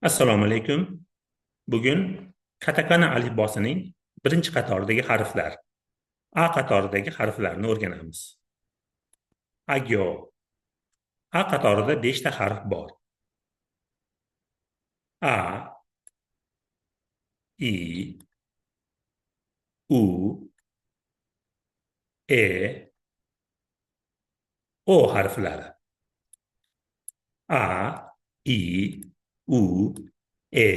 Assalomu alaykum. Bugun katakana alifbosining birinchi qatoridagi harflar, A qatoridagi harflarni o'rganamiz. Agyo. A qatorida 5 ta harf bor. A, I, U, E, O harflari. A, I, U, E,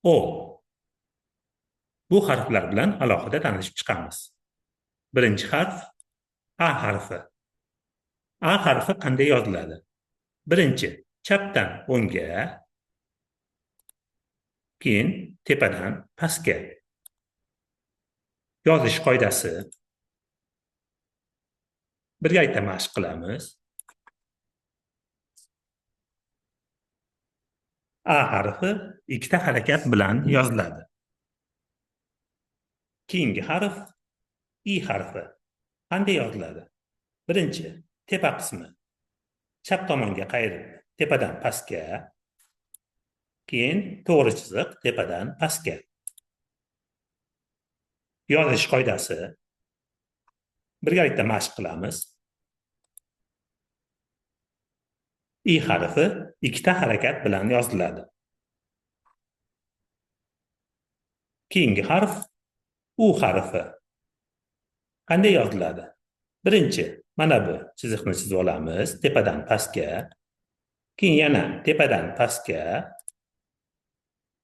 O. Bu harflar bilan alohida tanishib chiqamiz. Birinchi harf A harfi. A harfi qanday yoziladi? Birinchi, chapdan o'ngga, keyin tepadan pastga. Yozish qoidasi. Birgalikda mashq qilamiz. A harfi ikkita harakat bilan yoziladi. Keyingi harf I harfi. Qanday yoziladi? Birinchi, tepa qismi chap tomonga qayirib, tepadan pastga, keyin to'g'ri chiziq tepadan pastga. Yozish qoidasi. Birgalikda mashq qilamiz. I harfi ikkita harakat bilan yoziladi. Keyingi harf U harfi. Qanday yoziladi? Birinchi, mana bu chiziqni chizib olamiz, tepadan pastga, keyin yana tepadan pastga,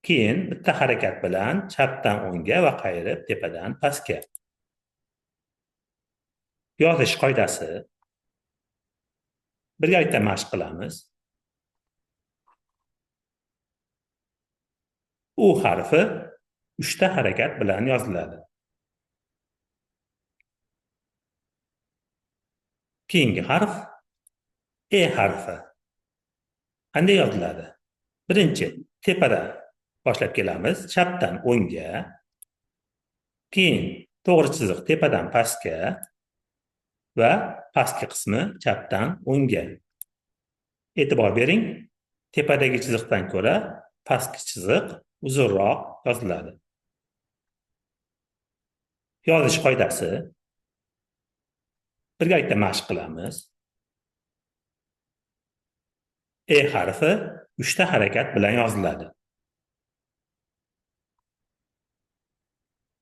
keyin bitta harakat bilan chapdan o'ngga va qayirib tepadan pastga. Yozish qoidasi. Birgalikda mashq qilamiz. U harfi 3 ta harakat bilan yoziladi. Keyingi harf E harfi. Qanday yoziladi? Birinchi, tepadan boshlab kelamiz, chapdan o'ngga, keyin to'g'ri chiziq tepadan pastga va pastki qismi chapdan o'ngga. E'tibor bering, tepadagi chiziqdan ko'ra pastki chiziq uzunroq yoziladi. Yozish qoidasi. Birgalikda mashq qilamiz. E harfi 3 ta harakat bilan yoziladi.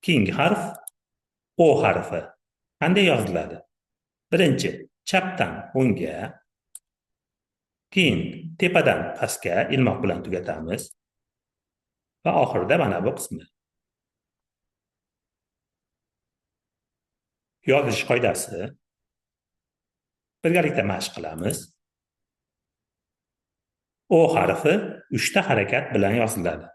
Keyingi harf O harfi. Qanday yoziladi? Birinchi, chapdan o'ngga, keyin tepadan pastga ilmoq bilan tugatamiz va oxirida mana bu qismi. Yozish qoidasi. Birgalikda mashq qilamiz. O harfi 3 ta harakat bilan yoziladi.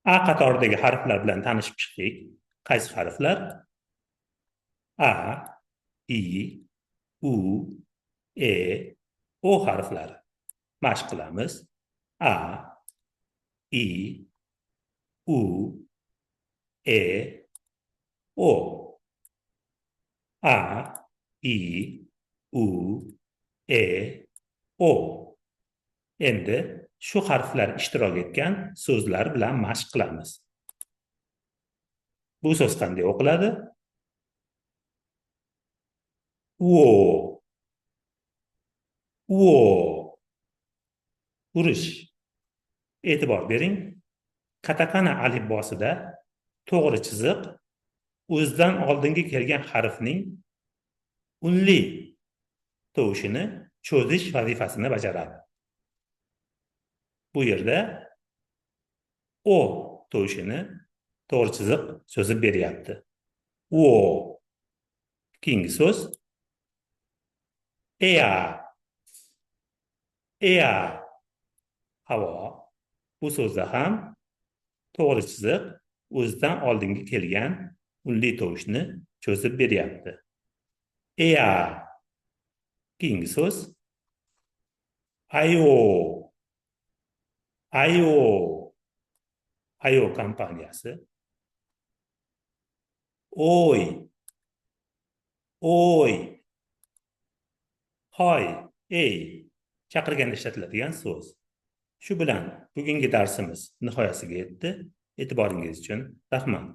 A qatoridagi harflar bilan tanishib chiqdik. Qaysi harflar? A, I, U, E, O harflari. Mashq qilamiz. A, I, U, E, O. A, I, U, E, O. Endi shu harflar ishtirok etgan so'zlar bilan mashq qilamiz. Bu so'z qanday o'qiladi? Uo. Uo. Urish. E'tibor bering, katakana alifbosida to'g'ri chiziq o'zidan oldingi kelgan harfning unli tovushini cho'zish vazifasini bajaradi. Bu yerda O tovushini to'g'ri chiziq cho'zib beryapti. O. Keyingi so'z Ea. Ea. Havo. Bu so'zda ham to'g'ri chiziq o'zidan oldingi kelgan unli tovushni cho'zib beryapti. Ea. Keyingi so'z Ayo. Ayo. Ayo kompaniyasi. Oy. Oy. Hoy, ey, chaqirganda ishlatiladigan so'z. Shu bilan bugungi darsimiz nihoyasiga yetdi. E'tiboringiz uchun rahmat.